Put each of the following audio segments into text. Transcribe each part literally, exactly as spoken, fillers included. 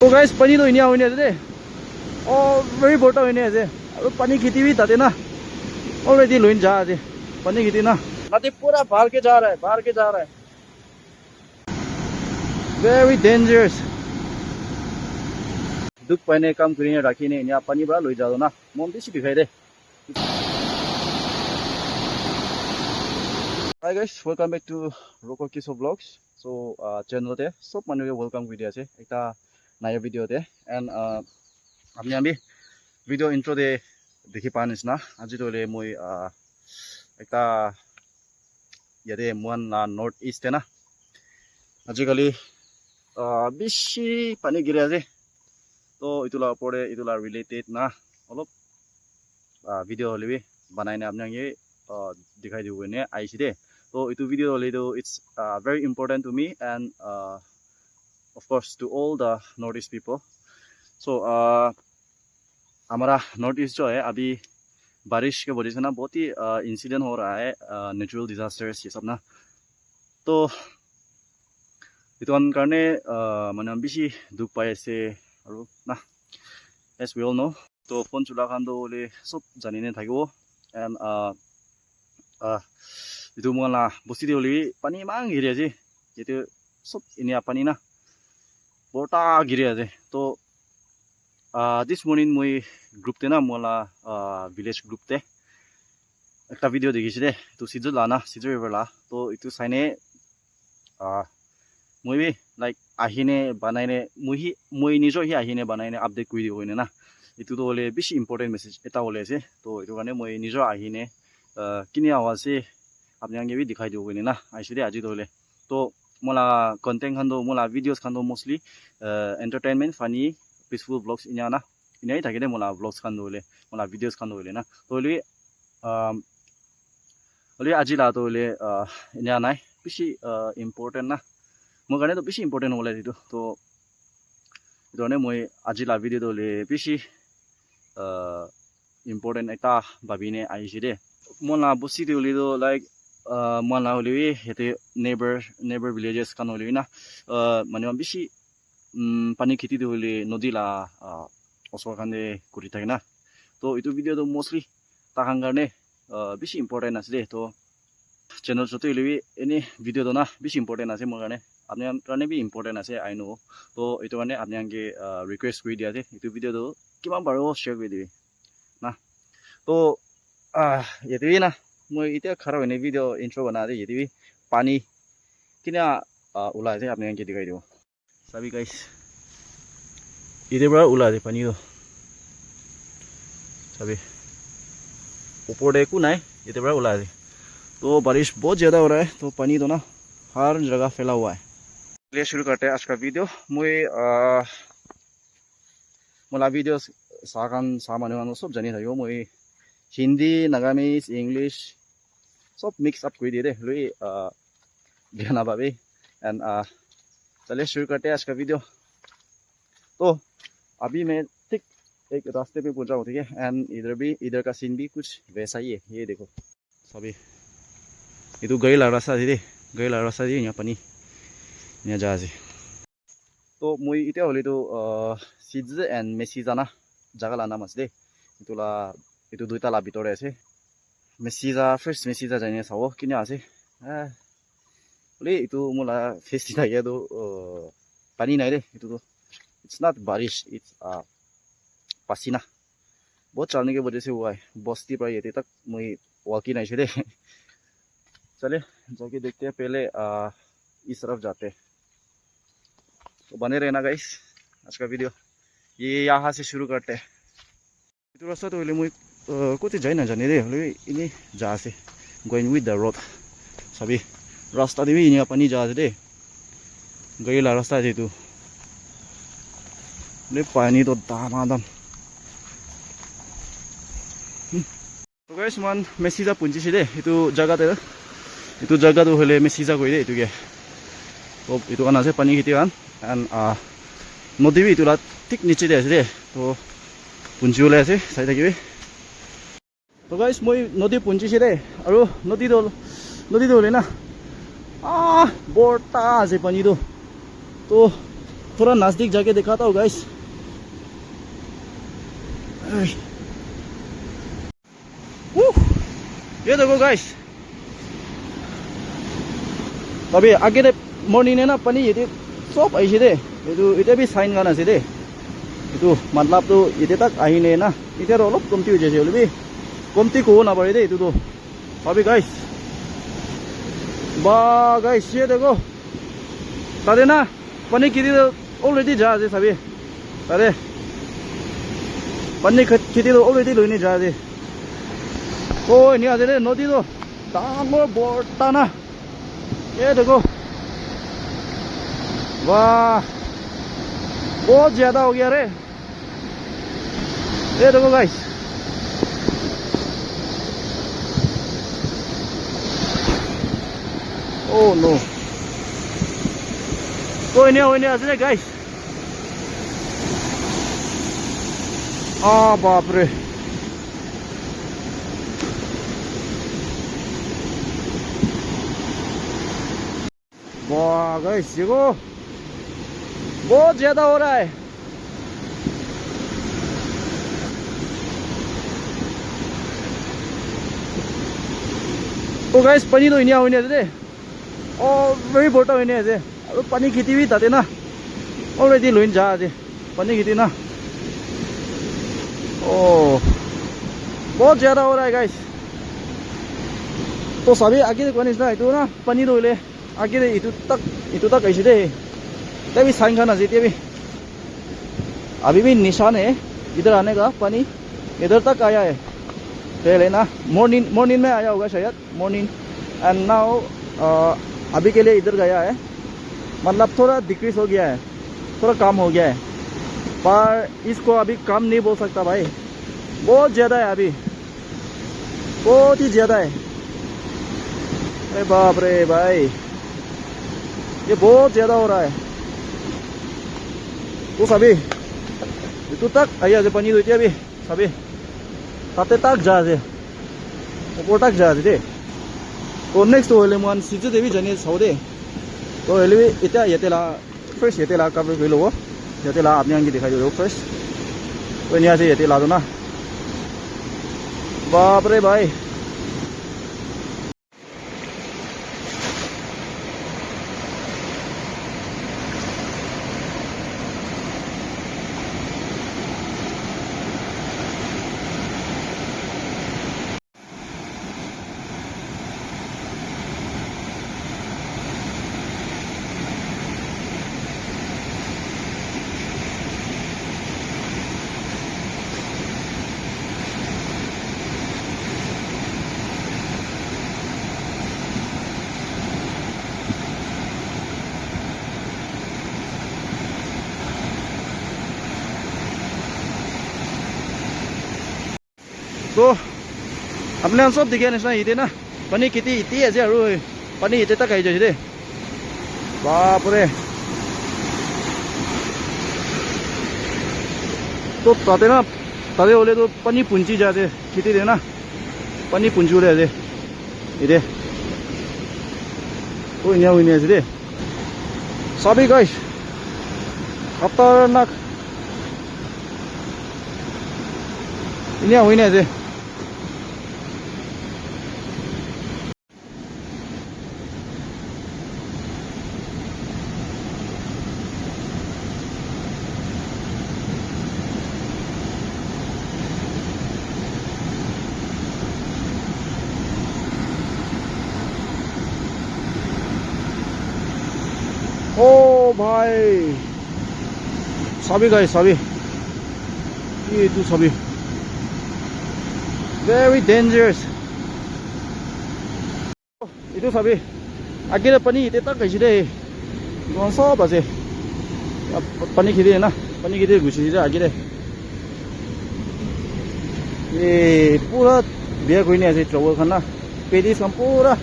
To guys, pani to inia hoine ase de. Oh, very borta hoine ase. Aru pani kheti bi tate na. Already loin ja ase. Pani kheti na. Nate pura bahar ke ja raha hai, bahar ke ja raha hai. Very dangerous. Dukh paine kam kurine rakhine inia pani para loi jalo na. Mon bishi dukhai de. Hi guys, welcome back to Roko Kiso Vlogs. So, uh, channel te sob manu ke welcome kuri dia ase. Ekta naya video te. And, uh, apni khan bi video intro te dikhi pa nisna. Aji to hoile moi, uh, ekta yate moikhan la North East te na. Ajikali, ah, bishi pani giri ase. To itu la opor te, itu la related na. Olop, ah, video hoile bi banai na apni khan ke, ah, dikhai dibo koine ahise de. To itu video hoile tu, it's, ah, very important to me and, ah, of course to all the North East people. So, ah, हमारा नॉर्थ ईस्ट जो है अभी बारिश की वजह से ना बहुत ही, अ, इंसिडेंट हो रहा है, अ, नेचुरल डिजास्टर्स ये सब ना। To itu khan karne, uh, manu khan bishi dukh pai ase aru na, as we all know. To phone chula khan to hoile sob jani ne thakibo. And, uh, uh, itu moikhan la bosti te hoile bi pani eman giri ase. Yate sob inia pani na borta giri ase. To, uh, this morning moi group te na, moi la, uh, village group te ekta video dikhi ase de. Itu Sizu la na, Sizu River la. To itu saine, ah, moi bi, like, ahine banai ne, moi hi, moi nijor hi ahine banai ne update kuri dibo koine na. Itu to hoile bishi important message eta hoile ase. To itu karne moi nijor ahine, ah, kini awa ase, apni khan ke bi dikhai dibo koine na ahise de aji to hoile. To moi la content khan to, moi la videos khan to mostly, ah, entertainment, funny, peaceful vlogs inya na. Inya hi thake de moi la vlogs khan to hoile, moi la videos khan to hoile na. To hoile, um, hoile aji la to hoile, ah, inya nai. Bishi, ah, important na. Moi karne to bishi important hobo lage etu. To, etu karne moi aji la video to hoile bishi, ah, important ekta bhabi ne ahise de. Moi la bosti te hoile to, like, ah, moi la hoile bi yate neighbor, neighbor villages khan hoile bi na, ah, manu khan bishi, um, pani kheti tu hoile nodi la, ah, osor khan te kuri thake na. To etu video tu mostly takhan karne, ah, bishi important ase de. To channel chotu hoile bi any video tu na bishi important ase moi karne. Apni khan karne bi important ase, I know. To etu karne apni khan ke, ah, request kuri dia ase. Etu video tu kiman paribo share kuri dibi na. To, ah, yate bi na, moi itya khara hoine video intro bana ase, yate bi pani kina, ah, ulai ase apni khan ke dikhai dibo. Sabi guys. Yate para ulai ase pani toh. Sabi. Upor te eku nai, yate para ulai ase. To barish bahut zyada ho raha hai, to pani toh na har jagah phaila hua hai. Chaliye shuru karte hain aaj ka video. Moi, ah, moi la videos sa khan, sa manu khan sob jani thakibo. Moi Hindi, Nagamese, English, sob mix up kuri diye de. Lui, ah, bia na bhabi. And, ah, chaliye shuru karte hain aaj ka video. To, abhi main thik ek raste pe pahuncha hu, thik hai? And idhar bhi, idhar ka scene bhi kuch waisa hi hai. Ye dekho. Sabi. Etu gari la rasta ase de. Gari la rasta de enia pani. Enia ja ase. To moi itya hoile tu, ah, Sidz and Mesiza na jaga la naam ase de. Etu la, etu duita la bitor te ase. Mesiza, first Mesiza jaine sabo, kina ase. Ah, hoile etu moi la face te thake tu, ah, pani nai de. Etu tu, it's not barish, it's, ah, pasina. Bahut chalne ki wajah se hua hai. Bosti pra yate tak moi walk in aise de. Chale, jaake dekhte hain pehle, ah, is taraf jate hain. To bane rehna guys, aaj ka video ye yahan se shuru karte hain. Etu rasta toh hoile moi, ah, kote jai najane de, hoile bi ene ja ase. Going with the road. Sabi, rasta te bi enia pani ja ase de. Gari la rasta ase etu. Hoile pani toh dama dam. Hmm. To guys, moikhan Mesiza punchise de, etu jaga te, etu jaga tu hoile Mesiza koi de, etu ke. To etu khan ase pani kheti khan, and, ah, nodi bi etu la thik niche te ase de, to punchi bole ase, sai thakibi. To guys, moi nodi punchise de, aru nodi to, nodi to hoile na, ah, borta ase pani to, to थोड़ा नजदीक जाके दिखाता हूँ, guys. Woo! ये देखो, guys. Tabi, age te morning na pani yate sob aise de. Etu, ete bi sign khan ase de. Etu, matlab tu yate tak ahi ne na. Ete aro olop komti hoi jaise hoile bi. Komti kobo napare de, etu tu. Tabi, guys. Ba, guys, ye dekho. Tate na. Pani kheti toh already ja ase sabi. Tare. Pani khet-, kheti toh already loine ja ase. Oh, enia ase de, nodi toh dangor borta na. Ye dekho. Wah. Bahut zyada ho gaya re. Ye dekho, guys. Oh no. Oh, enia, oh, enia ase de, guys. Ah, bap re. Wah, guys, देखो, बहुत ज्यादा हो रहा है। Oh, guys, pani toh enia hoine ase de. Oh, very borta hoine ase. Aru pani kheti bi tate na. Already loine ja ase. Pani kheti na. Oh, बहुत ज्यादा हो रहा है, guys. To sabi, age te koa nishina, etu na, pani toh hoile. Age te etu tak, etu tak aise de. Tia bi sign khan ase, tia bi. Abhi bhi nishan hai, idhar aane ka, pani idhar tak aaya hai. Pehle na, morning, morning mein aaya hoga shayad, morning. And now, uh, abhi ke liye idhar gaya hai. Matlab, thoda decrease ho gaya hai, thoda kam ho gaya hai. Par isko abhi kam nahi bol sakta, bhai. Bahut zyada hai abhi. बहुत ही ज्यादा है। अरे बाप रे भाई, ये बहुत ज्यादा हो रहा है। To sabi, etu tak ahi ase pani toh etiya bi, sabi, tate tak ja ase, upor tak ja ase de. To next toh hoile moikhan Sijude bi jai na sabo de. To hoile bi etiya yate la First yate la cover kuri lobo. Yate la apni khan ke dikhai dibo first. To enia ase yate la tu na. Bap re bhai. To, apni khan sob dikhi nishina yate na, pani kheti yate ase aru pani yate tak ahi jaise de. Bap re. To tate na, tate hoile to pani punchi ja ase, kheti te na, pani punchi bole ase. Yate. Oh, enia hoine ase de. Sabi guys. Khatarnak. Enia hoine ase. Oh bhai, sabi guys, sabi. Ye tu sabi. Very dangerous. Etu sabi, age te pani yate tak aise de. Etu khan sob ase. Ya, pani kheti na, pani kheti gusi jai age te. Eh, pura bia kuri ne ase trouble khan na. Paddies khan pura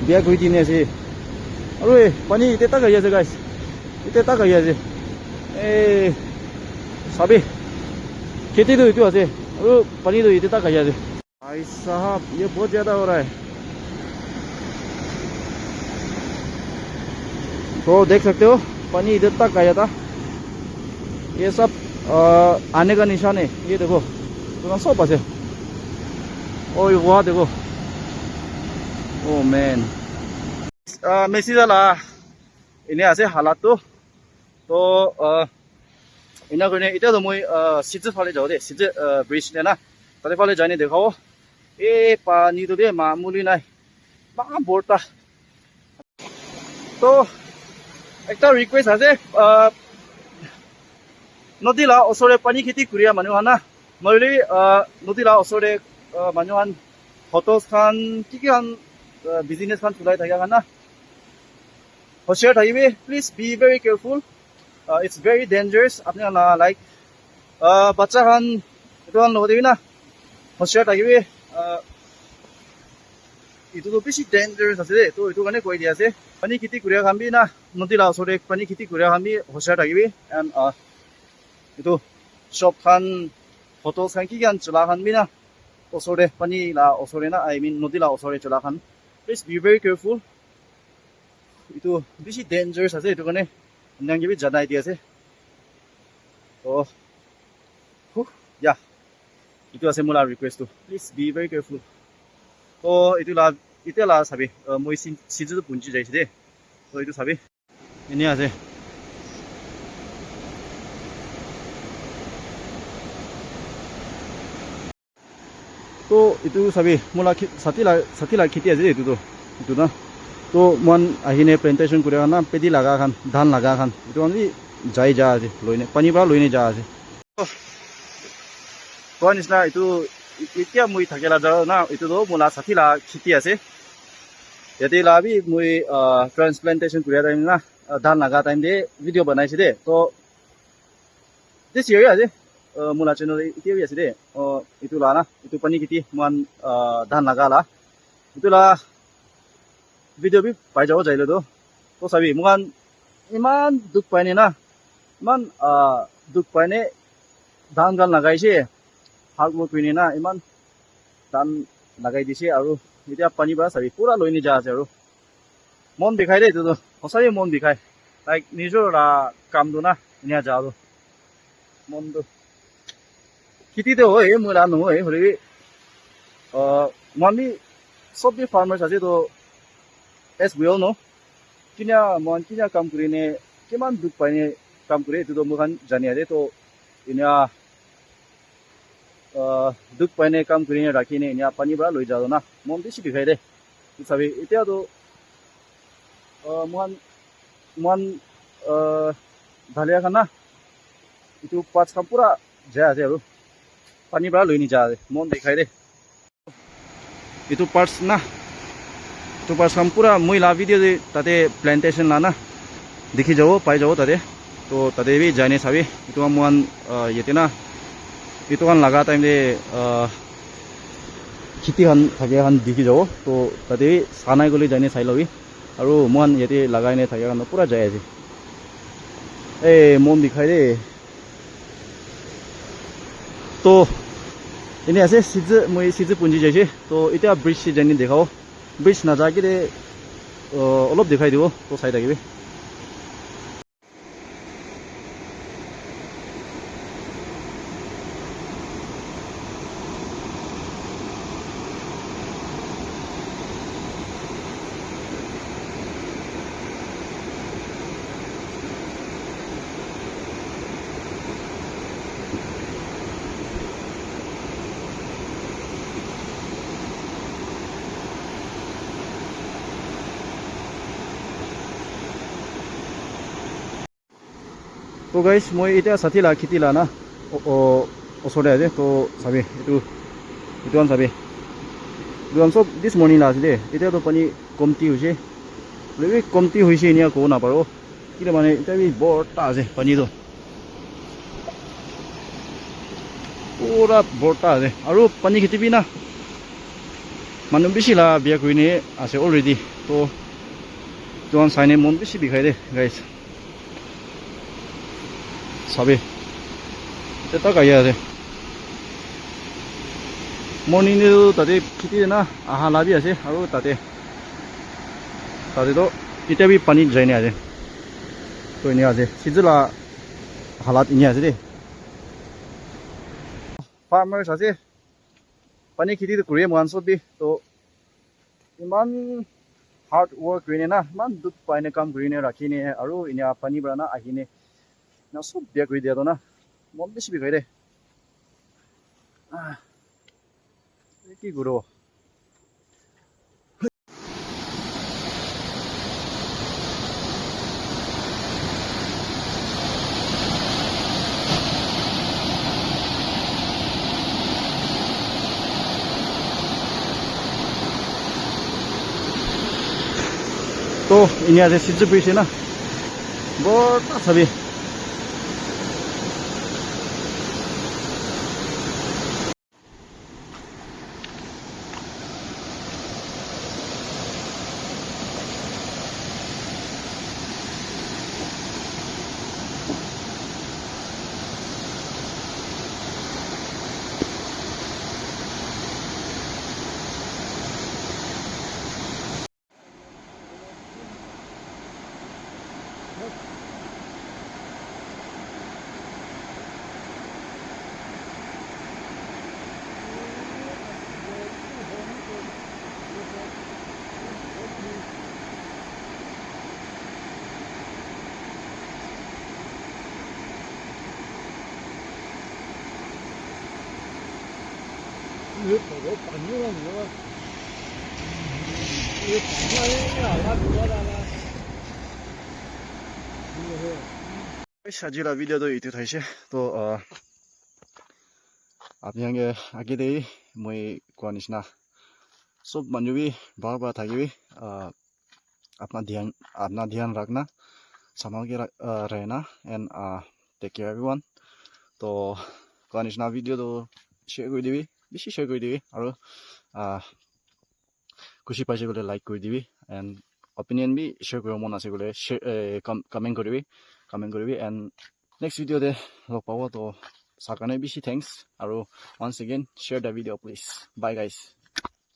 bia kuri di ne ase. Aru eh, pani yate tak ahi ase, guys. Yate tak ahi ase. Eh, sabi. Kheti tu etu ase. Aru pani tu yate tak ahi ase. भाई साहब, ये बहुत ज्यादा हो रहा है। तो देख सकते हो, Pani idhar tak aaya tha. Ye sab, uh, aane ka nishan hai. Ye dekho. Etu khan sob ase. Oi, wah dekho. Oh man. Uh, Messi jala. Ine ase halat tu. To, uh, ena koine, etiya toh moi, ah, Sitze phale jabo de, Sitze, ah, bridge de na. Tate phale jaine dekhabo. Eh, pani toh de, mamuli nai. Eman borta. To, ekta request ase, ah, nodi la osor te pani kheti kuria manu khan na. Nohoile, ah, nodi la osor te, ah, manu khan hotels khan, ki ki khan, ah, business khan chulai thakia khan na. Hoshiar thakibi, please be very careful. Uh, it's very dangerous. Apni khan la, like, uh, bacha khan, etu khan logot te bi na, hoshiar thakibi. Uh, etu toh bishi dangerous ase de. To etu karne koi dia ase. Pani kheti kuria khan bi na, nodi la osor te pani kheti kuria khan bi hoshiar thakibi. And, uh, etu shop khan, hotels khan, ki khan chula khan bi na, osor te, pani la osor te na, I mean, nodi la osor te chula khan. Please be very careful. Etu bishi dangerous ase, etu karne apni khan ke bi janai di ase. Oh, huh, yeah. Etu ase moi la request tu. Please be very careful. Oh, etu la, etiya la sabi, uh, moi sin, sinju tu punji jaise de. To etu sabi. Enia ase. To etu sabi, moi la khe-, sati la, sati la kheti ase etu to, etu na. To moikhan ahine plantation kuri khan na, pedi laga khan, dhan laga khan, etu khan bi jai ja ase, loine, pani para loine ja ase. Koa nisna etu, e-, etiya moi thakila jaga na, etu to moi la sati la kheti ase. Yate la bi moi, ah, transplantation kuri time na, ah, dhan laga time te video banai ase de. To this year ase, uh, moi la channel te etiya bi ase de. Uh, etu la na, etu pani kheti moikhan, uh, dhan laga la. Etu la video bi pai jabo jaile toh. To sabi, moikhan iman dukh pai ne na, iman, uh, dukh pai ne dhan khan lagai se, hard work kuri ne na, iman dhan lagai dise aru etiya pani para sabi pura loi ne ja ase aru. Mon bikhai de etu tu. Hosai mon bikhai. Like, nijor la kam tu na, enia ja tu. Mon tu. Kheti tu hoi, moi la nohoi, hoile bi, uh, moikhan bi, sob bi farmers ase to, as we all know, kinia, moikhan kinia kam kuri ne, kiman dukh pai ne kam kure, etu tu moikhan jani ase to, enia, uh, dukh pai ne kam kuri ne rakhi ne, enia pani para loi ja tu na, mon bishi bikhai de. Sabi, etiya tu, uh, moikhan, moikhan, uh, dhalia khan na, etu parts khan pura jai ase aru pani para loi ni ja ase, mon bikhai de. Etu parts na, etu parts khan pura moi la video de tate plantation la na, dikhi jabo, pai jabo tate. To tate bi jai ne sabi. Etu khan moikhan, ah, yate na, etu khan laga time te, ah, kheti khan thakia khan dikhi jabo. To tate bi sa nai koile jai ne sai lobi. Aru moikhan yate lagai ne thakia khan toh pura jai ase. Eh, mon bikhai de. To, ene ase, Sitze, moi Sitze punji jaise. To, etiya bridge te jai ne dekhabo. Bridge naja ke de, uh, olop dekhai dibo, to sai thakibi. To guys, moi etiya sati la kheti la na, o, o, osor te ase, to sabi, etu, etu khan sabi. Etu khan sob this morning la ase de, etiya to pani komti hoise, hoile bi komti hoise enia kobo naparo. Kile mane, etiya bi borta ase pani toh. Pura borta ase. Aru pani kheti bi na, manu bishi la biya kuri ne ase already. Toh, etu khan sai ne mon bishi bikhai de, guys. Sabi. Etiya tak ahi ase. Morning te toh tate kheti te na aha la bi ase. Aru tate, tate toh etiya bi pani jai ne ase. To enia ase, Sizu la halat enia ase de. Farmers ase, pani kheti to kuri mohan sob bi. To iman hard work kuri ne na, iman dukh pai ne kam kuri ne rakhi ne, aru enia pani para na ahi ne, na sob bia kuri dia to na, mon bishi bigai de. Ah, ki kuro. To, enia ase Sizu bridge na. Borta sabi. Guys, aji la video toh etu thaise. To, ah, apni khan ke age te moi koa nishina sob manu bi bhal para thakibi, ah, apna dhyan, apna dhyan rakhna, sambhal ke rakh-, ah, rehna, and, ah, take care everyone. To koa nishina video toh share kuri dibi, bishi share kuri dibi, aru, ah, khushi paise koile like kuri dibi, and opinion bi share kuribo mon ase koile share, eh, com-, comment kuribi, comment kuribi, and next video te log pabo. To sa karne bishi thanks, aru once again share the video please. Bye guys.